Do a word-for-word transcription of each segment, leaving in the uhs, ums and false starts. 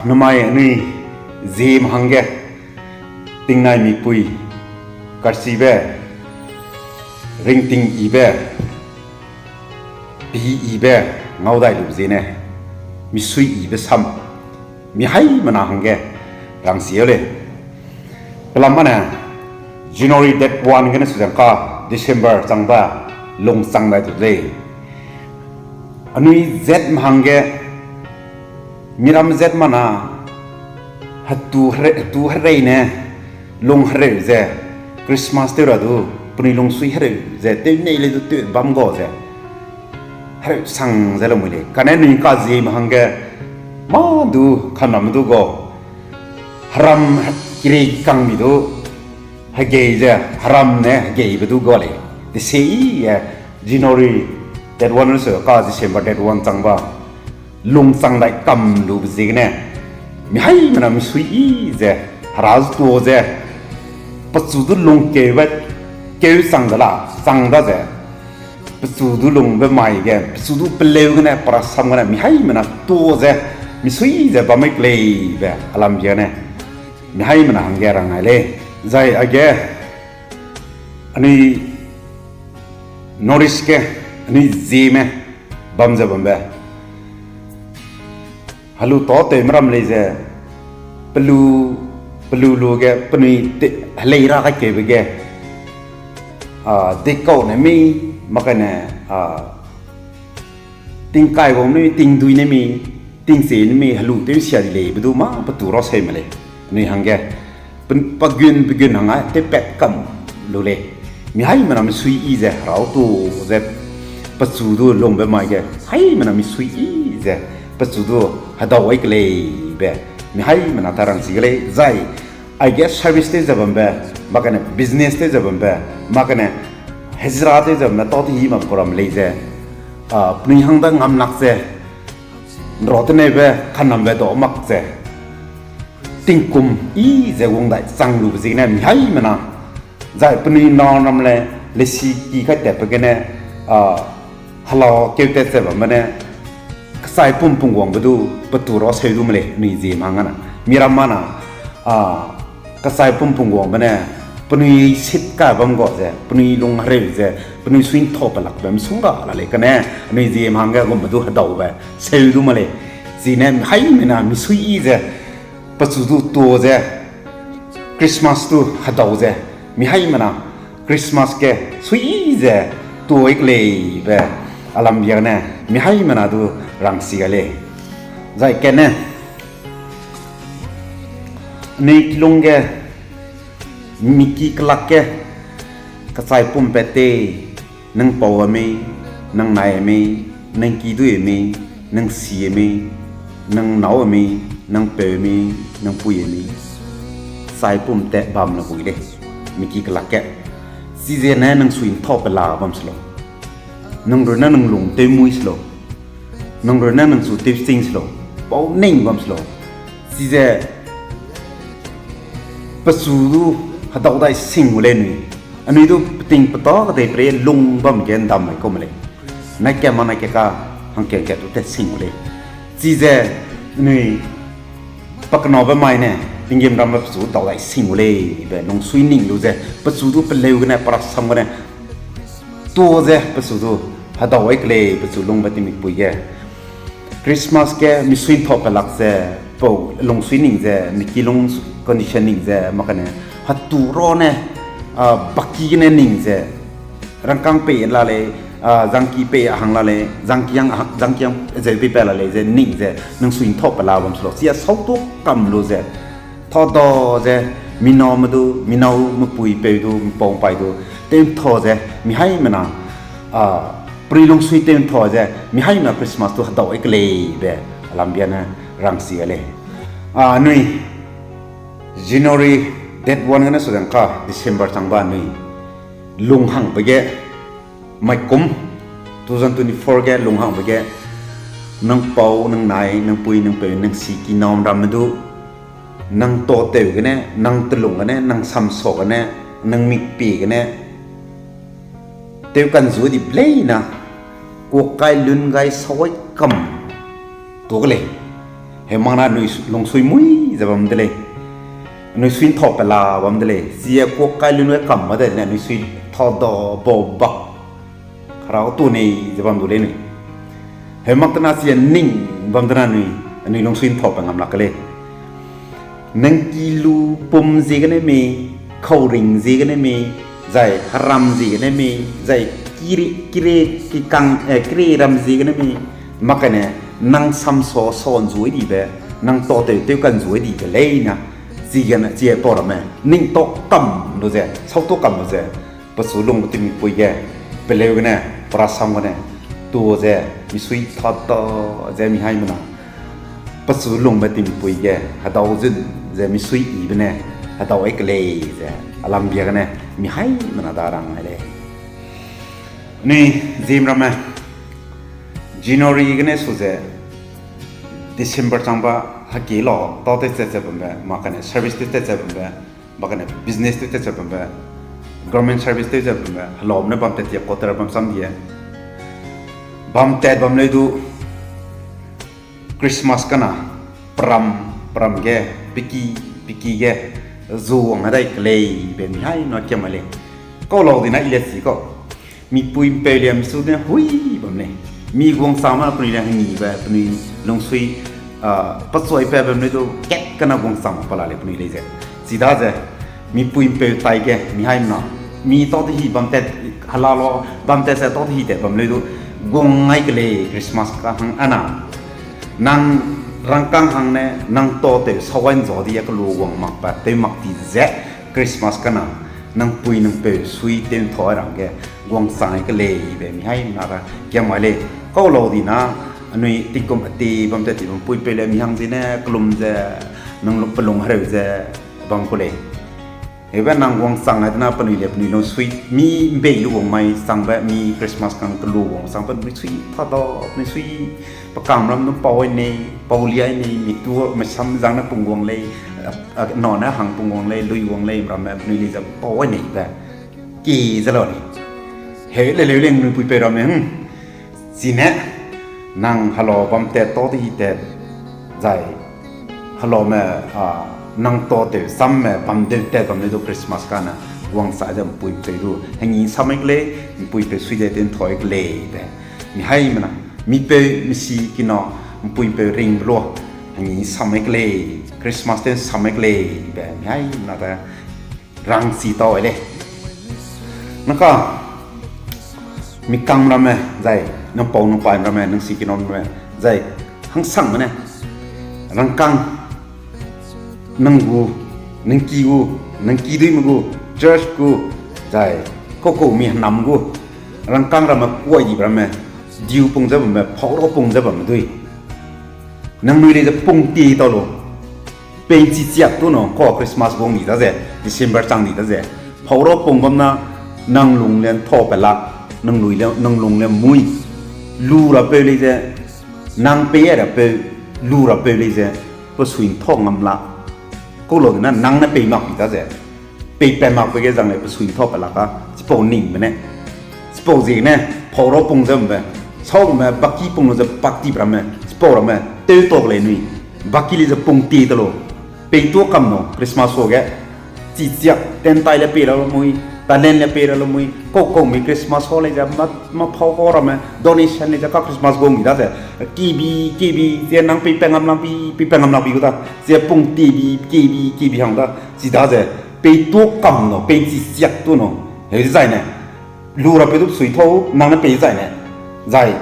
Namai anui Zeme hangge tingnai mipui, karchibe, ringting yibe, pi yibe, ngaudai lu ziene, misui yibe sam, mihaimena hangge rangsi eu lei. Pelam mane, January date one gene suzang ka December changba lungchang dai tu lei. Anui zat me hangge, miram zat mana, hetu here-, hetu herei ne, lung hereu ze, Christmas tew ra du, penui lungsui hereu ze, tew nei lei du tew bam ga ze, hereu sang ze lamui lei. Kane anui ka Zeme hangge, mâ du, kaname du ga, heram kirei kangmi du, hegei ze, heram ne hegeibe du ga lei. Desei e, January date one se ka December date one changba lungchang dai kam lube ziegene, mihaimena misui yi ze, hera zu tuâ ze, pechu du lungkeube, keu chang de la, chang da ze, pechu du lungbe mai ge, pechu du peleu gene, perasam gene, mihaimena tuâ ze, misui ze bam mei keleibe alam biane, mihaimena hangge rang nai lei. Zai aige, anui North East ge, anui Zeme bam ze bambe, helu tâ tewme ram lei ze, pelu, pelu lu ge penui te-, helei ra kaikeube ge, a, dekau ne mei, makane, a, tingkai wang ne mei, tingdui ne mei, tingche ne mei, helu tew sia di leibe du mâ petu ra seu me lei. Anui hangge, pe-, pegun, pegun hangge tewpat kam lu lei. Mihaimena misui yi ze, herau tu ze, pechu du lungbe mai ge, haimena misui yi ze, pechu du hedau ai keleibe, mihaimena ta rangsi ge lei, zai, aige service tew ze bambe, makane business tew ze bambe, makane hezira tew ze bambe, tâ te hi mak kuram lei ze, a, penui hangda ngam lak ze, nrau teneube kanambe dau mak ze, tingkum yi ze wang dai chang lube ziegene mihaimena, zai penui na ram le, lesi ki kai tatbe gene, a, hela keu tat ze bamme ne, kechai pum pungguangbe du, petu ra seu du me lei, anui Zeme hangge na. Miram mana, a, kechai pum pungguangbe ne, penui sit ka bam ga ze, penui lung hereu ze, penui sui nthau pelak bam sung ga la lei kane, anui Zeme hangge gumbe du hedaube seu du me lei. Chine haimena misui yi ze, pechu du tuâ ze, Christmas du hedau ze, mihaimena Christmas ge sui ze tuâ ai keleibe alam biane, mihaimena du rangsi ga lei. Zai kane, anui kilung ge, miki kelak ge, kechai pum pat te, nang pau a mei, nang nai a mei, nang kidui a mei, nang si a mei, nang nâu a mei, nang peu a mei, nang pui a mei, chai pum tat bam le bui lei, miki kelak ge. Chize ne nang sui nthau pela bam se lau. Nang runne nang lung tewmui se lau. Nang runne nang chu tewching se lau. Pau ning bam se lau. Chize pechu du hedau dai sing gu lei anui. Anui du peting peta kedei pre lung bam ge ndam mai kau me lei. Nai ka ma nai ka ka hangkat kat du tat sing gu lei. Chize anui pakenabe mai ne, tinggîm ramme pechu dau dai sing gu lei be lungsui ning lu ze, pechu du peleu gene, perasam gene, tuâ ze pechu du hedau ai kelei pechu lungbe timikpui ge. Christmas ge misui nthau pelak ze, pau lungsui ning ze, miki lung condition ning ze, makane, hetu ra ne, a, baki gene ning ze, rangkâng pei la lei, a, zangki pei a hang la lei, zangki hang, zangki hang zeu pei pa la lei ze ning ze, nang sui nthau pela bam se lau. Chia sau tu kam lu ze, thau da ze, mi nâu me du, mi nâu me pui peu du, mi pau pai du, tew nthau ze, mihaimena, a, pri lungsui tew nthau ze, mihaimena Christmas du hedau ai kelei be, alam biane rangsi ga lei. A, anui, January date one gene sudang ka December changba anui lunghangbe ge, maikum two thousand twenty-four ge lunghangbe ge, nang pau, nang nai, nang pui, nang peu, nang si kinam ramme du, nang tâtew gene, nang telung gene, nang samsau gene, nang mikpie gene, tew kanzu di bleina, kuak kai lun gai sawai kam tu ke lei. Heu mak na anui lungsui mui ze bam de lei. Anui sui ntha pe la bam de lei. Sia kuak kai lu nui kam ma de ne anui sui tha da bau bak. Kharau tu nei ze bam du lei nui. Heu mak tena sia ning bam tena nui, anui lungsui ntha pe ngam lak ke lei. Nang ki lu pum ziegene mei, khauring ziegene mei, zai heram ziegene mei, zai kire, kire, kikang, eh, kire ram ziegene mei, mak kane nang samsa sa nzui dibe, nang tâtew tew ka nzui dibe leine, chigene, chie pau ramme, ning tâ kam lu ze, sau tâ kam lu ze, pechu lungbe tingpui ge, peleu gene, perasam gene, tu ze, misui tha ta ze mi haimena. Pechu lungbe tingpui ge, hedau zun ze misui yibe ne, hedau ai kelei ze, alam bia gene, mi haimena da rang ai lei. Anui, zim ramme, January gene su ze, December chang ba, haki la, tâ tew tat ze bambe, mak kane service tew tat ze bambe, mak kane business tew tat ze bambe, government service tew ze bambe, helame ne bam tat ti quarter bam sam die. Bam tat bam leu du, Christmas kana, peram, peram ge, peki, peki ge, zu wang dai kelei be mi haimena kiam ai lei. Kau lau dina i le si kau. Mipui mpeu liam su de hui bam lei. Mi guang sa ma penui le hengîbe, penui lungsui, ah, pechuai pa bam lei du kat kana guang sa ma pa la lei penui lei ze. Chidaze, mipui mpeu tai ge, mi haimena. Mi tâ tehi bam tat, hala la, bam tat se tâ tehi tat bam leu du, guang ai kelei Christmas ka hang ana. Nang rangkâng hang ne, nang tâtew sa wai nza di a kelu wang mak pa, tew mak ti ze, Christmas kana, nang pui nang peu sui tew ntha rang ge, guang chang ai kelei be mi haimena ra kiam ai lei. Kau lau dina, anui tingkum ati bam tat ti bam pui peu le mi hang ziene, kelum ze, nang lu pelung hereu ze, bam ku lei. Hebe nang guang chang ai dena penui le penui lungsui, mi mbei lu wang mai changbe, mi Christmas kang kelu wang changbe, penui sui tha da, penui sui pe kam ram du pau ai nei, pau li ai nei, mi tu, mi sam zang ne pung wang lei, a, a, na ne hang pung wang lei, lui wang lei, ramme penui lei ze pau ai nei be. Ki ze lau lei. Heu le leu lei nui pui peu ramme, hmm. Chine, nang hela bam tat tâ tehi tat, zai, helame, a, nang tâtew samme bam deu tat bam leu du Christmas kana, guang sa ze mpui mpeu du, hengî sam ai kelei, mpui peu sui de tew ntha ai kelei be. Mi haimena, mipeu, misi kina, mpui mpeu ringbe lua, hengî sam ai kelei, Christmas tew sam ai kelei be, mi haimena be. Rangchi tau ai lei. Nang ka, mi kang ramme, zai, nang pau nang pai ramme, nang si kina ramme, zai, hangsangme ne. Rangkâng, nang gu, nang ki gu, nang kiduîme gu, church gu, zai, kau kau mi henam gu, rangkâng ramme kuai dibe ramme, diu pung ze bamme, phaura pung ze bamme dui. Nangnui lei ze pung ti tau lu. Pei chi chiak tu no, kau Christmas guang di daze, December chang di daze. Phaura pung bam na, nang lung le ntha pe lak, nang lui le, nang lung le mui. Lu rapeu lei ze, nang pei rapeu, lu rapeu lei ze, pe sui ntha ngam lak. Kau lau dina, nang ne pei mak di daze. Peipat makbe ge zang lei pe sui ntha pe lak a, chipau ningbe ne. Chipau ziegene, phaura pung ze mbe, saube me, baki pung lu ze bak ti ramme, chipau ramme, tew tak lei nui, baki lei ze pung ti te lu, pei tu kam no, Christmas suage, chi chiak, tentai le pei ra lu mui, talent le pei ra lu mui, kau kau mi Christmas hall lei ze, ma, ma phau hall ramme, donation lei ze ka Christmas guang mi daze, kibi, kibi, ze nang peipat ngam lak bi, peipat ngam lak bi gu da, ze pung ti bi, kibi, kibi hang da, chi daze, pei tu kam no, pei chi chiak tu no, heu dezai ne. Lu rapeu du sui ntha, nang ne pei zai ne. Zai,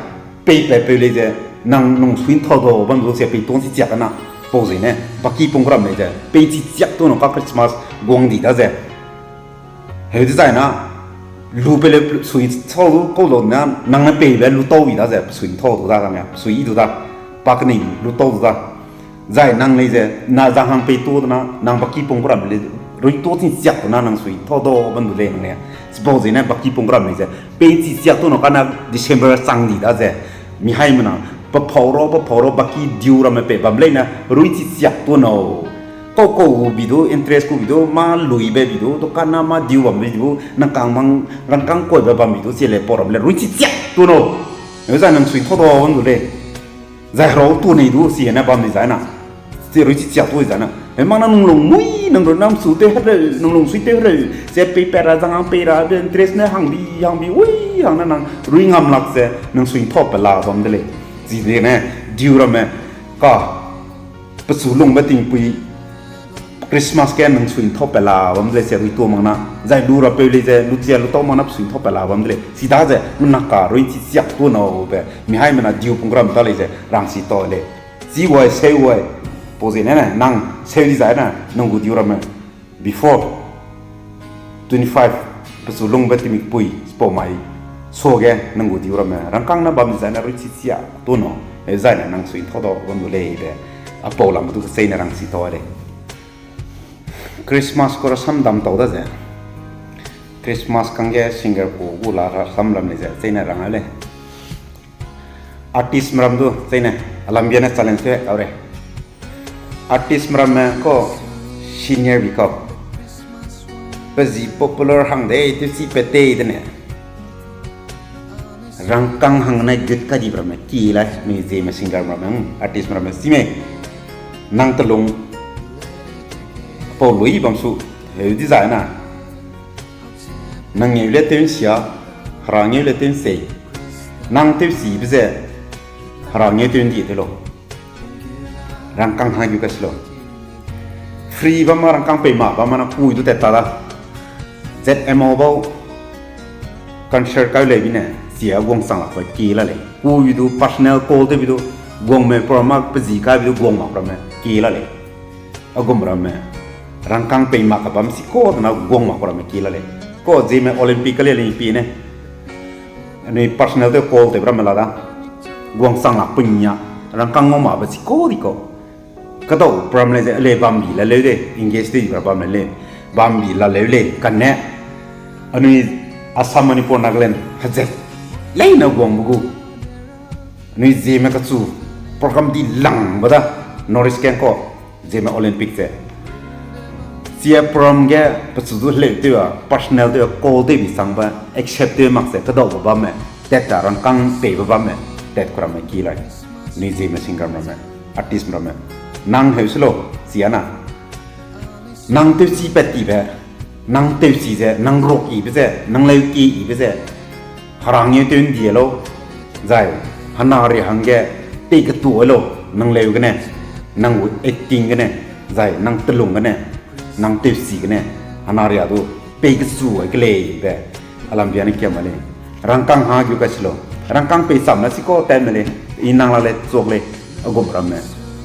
peipat peu lei ze, nang nung sui ntha da, bam du sia pei tu chi chiak na. Pau ziegene, baki pung ram lei ze, pei chi chiak tu no ka Christmas guang di daze. Heu dezai na, lu pe le sui ntha du kau lau na, nang ne peibe lu tau di daze, sui ntha du da, nang ya, sui du da. Pa kening lu tau du da. Zai nang lei ze, na zang hang pei tu na, nang baki pung ram lei, rui tu chi chiak tu na, nang sui ntha da, bam du lei nang lei. Chipau ziegene baki pung ram lei ze, pei chi chiak tu no ka na December chang di daze. Mi haimena, pe phaura, pe phaura, baki diu ramme pei bam lei na, rui chi chiak tu no. Kau kau gu bi du, interest gu bi du, ma luibe bi du, tu ka na ma diu bam bi du, nang kang mang, rangkâng kuaibe bam bi du, chi le pau ram le, rui chi chiak tu no. Zai nang sui ntha da, bam du lei. Zai herau tu nei du, si ne bam di zai na. Chi rui chi chiak tu zai na, e, mak na nung lung mui, nang rui nam su tew hereu, nung lung sui tew hereu, ze pei pat ra zang hang pei ra, be interest ne hang bi, hang bi, ui, hang na nang rui ngam lak ze, nang sui nthau pe la bam de lei. Chi de ne, diu ramme, ka, pechu lungbe tingpui, Christmas ge nang sui nthau pe la bam de lei, chi rui tu mak na, zai lu rapeu lei ze, lu chia lu tau mak na pechu nthau pe la bam de lei. Chi da ze, nang ka rui chi chiak tu nau be, mi haimena diu pung ram ta lei ze, rangsi tau lei. Chi wai, seu wai, pau zene ne, nang seu di zai na, nang gu diu ramme, before twenty-five, pechu lungbe tingpui, chipau mai, suage, nang gu diu ramme, rangkâng na bam di zai na rui chi chiak tu nau, e zai na nang sui nthau dau bam du lei be, a pau lam du kecheîne rangsi tau lei. Christmas ku rasam dam tau da ze. Christmas kangge singer ku gu la rasam lam lei ze, cheîne rang a lei. Artist meram du, cheîne, a lam bia ne challenge te, au re. Artist meramme kau senior bi kau. Pe zi popular hang de, tewchi pat tei de ne. Rangkâng hang ne gut kadi ramme ki lai, mi Zeme singer meramme, hmm, artist meramme, chime. Nang telung pau lui bam su, heu di zai na. Nang ngeu le tew nsia, hera ngeu le tew nsei. Nang tewchibe ze, hera ngeu tew ndi tew lau. Rangkâng ha gu ka si lau. Free bam ma rangkâng pei mak bam ma na pui du tat ta da. Z M O bau concert kai lei bi ne, chia guang chang lak pa ki la lei. Pui du personal call tew bi du, guang me program ma pe zi kai bi du guang mak ramme ki la lei. A gum ramme, rangkâng pei mak ka bam si kau de na guang mak ramme ki la lei. Kau Zeme Olympic ka le lei pi ne. Anui personal tew call tew ramme la da. Guang chang lak punya, rangkâng ngau mak be si kau di kau. Kadau program lei ze, lei bambi la leu de, engage tew ra bam lei lei. Bambi la leu lei, kane. Anui Assam, Manipur, Nagaland, hezet. Leine guangbe gu. Anui Zeme kachu, program di langbe da, North East kang kau, Zeme Olympic ze. Chia program ge pechu du heleu tew a, personal tew a, call tew bi changbe, accept tew mak ze, kadaube bamme, tat ta rangkâng peibe bamme, tat ku ramme ki lai. Anui Zeme singer ramme, artist ramme. Nang heu se lau, chia na. Nang tewchi pat tibe, nang tewchi ze, nang rok ibe ze, nang leu ki ibe ze, hera ngeu tew ndi lau, zai, hena ri hangge, tei ketu lau, nang leu gene, nang gu acting gene, zai, nang telung gene, nang tewchi gene, hena ria du, pei kechu ai ke lei be, a lam bia ne kiam a lei. Rangkâng ha gu ka si lau. Rangkâng pei cham na si kau tat me lei, i nang la lei, chuak lei, a gum ramme.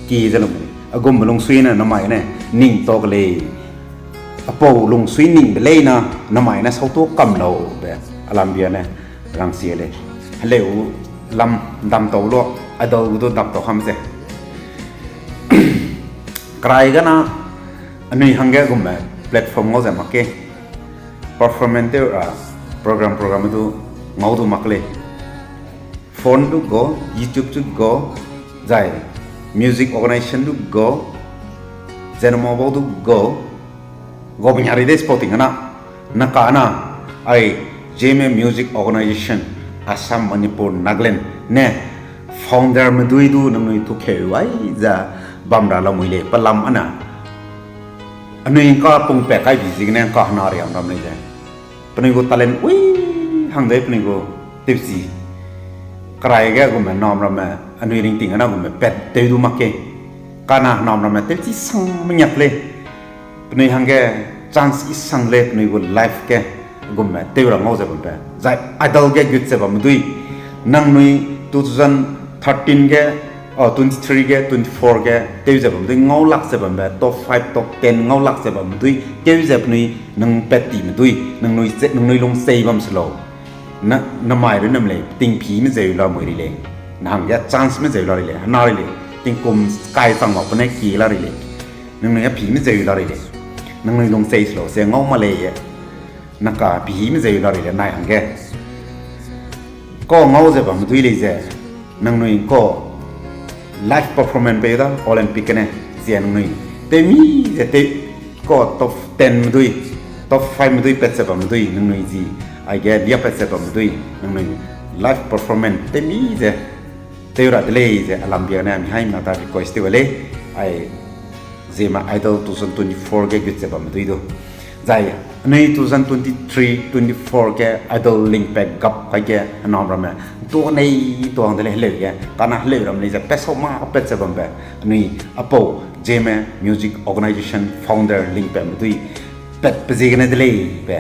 Ki ze lu me lei. A gumbe lungsui ne, namai ne, ning tau ke lei. A pau lungsui ning de lei na, namai ne, sau tu kam lau be. A lam bia ne, rangsi lei. Heleu lam dam tau lu, idol gu du dam tau ham ze. Kerai gana, anui hangge gumme platform ngau ze mak ke. Performance tew ra program program du ngau du mak lei. Phone du gu, YouTube du gu, zai music organization du gu, Zeme bau du gu, gu benya ri de sporting ana, naka na, ai, Zeme Music Organization, Assam, Manipur, Nagaland ne, founder medui du nangnui tu kheu ai ze bam ra lamui lei, pelam ana. Anui ngka pung pe kai bi ziegene ngka hena riam ram lei ze. Penui gu talent ui hang dei penui gu tewchi. Kerai ge gumme nam ramme, anui ringting ana gumme pat tew du mak ke. Kana nam ramme tewchi sang mengiak lei. Penui hangge chance i sang lei penui gu life ge. Gumme tew ra ngau ze bambe. Zai idol ge gut ze bamme dui. Nangnui two thousand thirteen ge, oh, twenty-three ge, twenty-four ge, tew ze bamme dui, ngau lak ze bambe, top five, top ten ngau lak ze bamme dui, tew ze penui nang pat time dui, nangnui ze, nangnui lung sei bam se lau. Na, namai rui nam lei, tingpîme zeu la mui ri lei. Na hangge chance me zeu la ri lei, hena ri lei, tingkum kai chang mak pe ne ki la ri lei. Nangnui a pîme zeu la ri lei. Nangnui lung sei se lau, se ngau ma lei ye. Naka pîme zeu la ri lei nai hangge. Kau ngau ze bamme dui lei ze, nangnui kau live performance pei da Olympic gene, zia nangnui. Tewmi ze tew, kau top ten me dui, top five me dui pat ze bamme dui, nangnui zi, aige lia pat ze bamme dui, nangnui live performance tewmi ze, tew ra de lei ze, alam bia ne, mi haimena ta request tew lei, ai, Zeme Idol two thousand twenty-four ge gut ze bamme dui du. Zai, anui two thousand twenty-three twenty-four ge Idol lingpat gap kai ge henam ramme, ntu nei tuang de lei heleu ge, kane heleu ram lei ze pat sau ma pat ze bambe, anui apau Zeme Music Organization founder lingpatme dui, pat pe ziegene de lei be.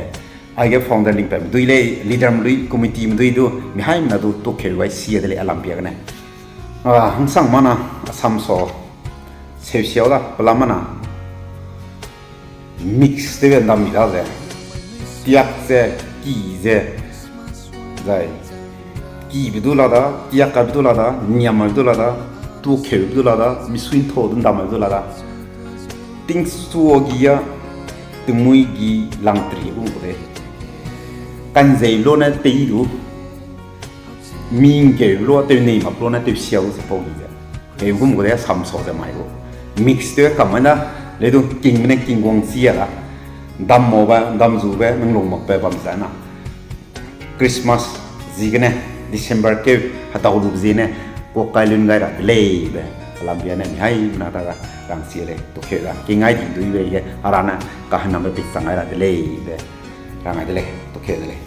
Aige founder lingpatme dui lei, leaderme dui, committeeme dui du, mi haimena du tukeu gai sia de lei alam pia gene. Ah, hangsang mana, Assam sa, seusiau da, pelam mana, mix tew ndam mi da ze. Tiak ze, ki ze, zai. Kibe du la da, tiak kaibe du la da, niamaibe du la da, tukeube du la da, misuinthau du ndamaibe du la da. Tingsuo gi ya, tingmui gi langtri gum ku de. Kanzei lu ne tei du, mi ngeu lu, tew nei mak lu ne tew siau ze pau gi ze. Heu gum ku de Assam sa ze mai gu. Mix tew kam mai da, lei du kingme ne kingguang chi a da. Ndam maube, ndam zube, nang lung makbe bam zai na. Christmas ziegene, December keu, hedau lube ziegene, kuak kai lun gai ra de lei be, alam pia ne mi haimena da ga, rang sia lei, tukeu da, kingai di dui be ge, hera ne, kahenambe pik chang gai ra de lei be, rang gai de lei, tukeu de lei.